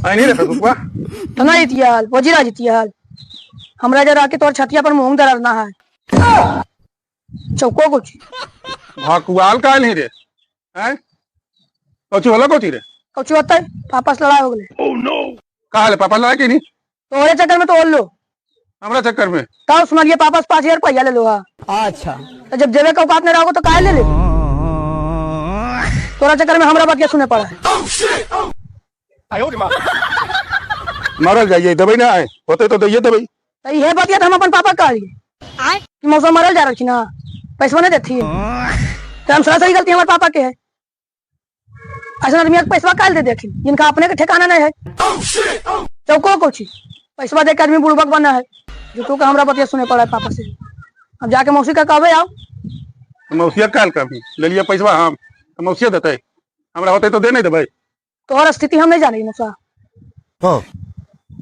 आई नहीं रे फेसबुकवा। तो ना जीतिया हाल, वजीरा जीतिया हाल। हमरा जरा के तोर छतिया पर मुंह दरना है। चौको कुछ भकुआल काल ही रे हैं? कछु होला कोची रे? कुछ होता है, पापा से लड़ाई हो गए। कहा ले पापा लड़ाई की नहीं? तोरे चक्कर में तो और लो। हमरा चक्कर में? तब सुना लिए पापा से 5000 रुपया ले लो। हाँ। अच्छा। तो जब देवे का औकात नहीं रहोगे तो काहे ले ले? तोरा चक्कर में हमरा बात सुने पड़ा है। मरल जाइए दबई ना आए होते तो दैये दबई। तो ये बात हम अपन पापा कह लिए कि मौसम मरल जा रही ना, पैसा नहीं देती तो हम सरासरी गलती हमारे पापा के है। ऐसा आदमी के पैसा काल दे देखी जिनका अपने के ठिकाना नहीं है। चौको कुछ पैसा दे के आदमी बुड़बक बना है। झूठो का हमरा बतिया सुने पड़ा है पापा से। अब जाके मौसी का कहबे आओ। मौसिया काल कभी ले लिया पैसा हम तो मौसिया देते, हमरा होते तो दे नहीं देबै। तोहर स्थिति हम नहीं जाने मौसा। हाँ।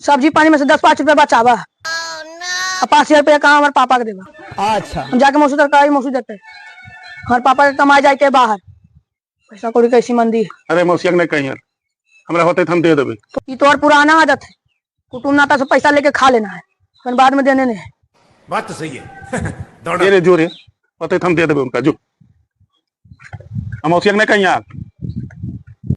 सब्जी पानी में से 10-5 रुपया बचावा और 5000 रुपया कहाँ हमारे पापा के देवा। अच्छा। हम जाके मौसी तर कही मौसी देते हमारे पापा के कमाए जाए के बाहर पैसा कौड़ी कैसी मंदी है। अरे मौसिया के नहीं कही, हमरा होते तो हम दे देबै। तो ये तोहर पुराना आदत है, कुटुम्ब नाता से पैसा लेके खा लेना है, फिर बाद में देने नहीं है। बात तो सही है। दे रे जो रे होते तो हम दे देबै उनका जो। हम मौसिया के नहीं कही यार।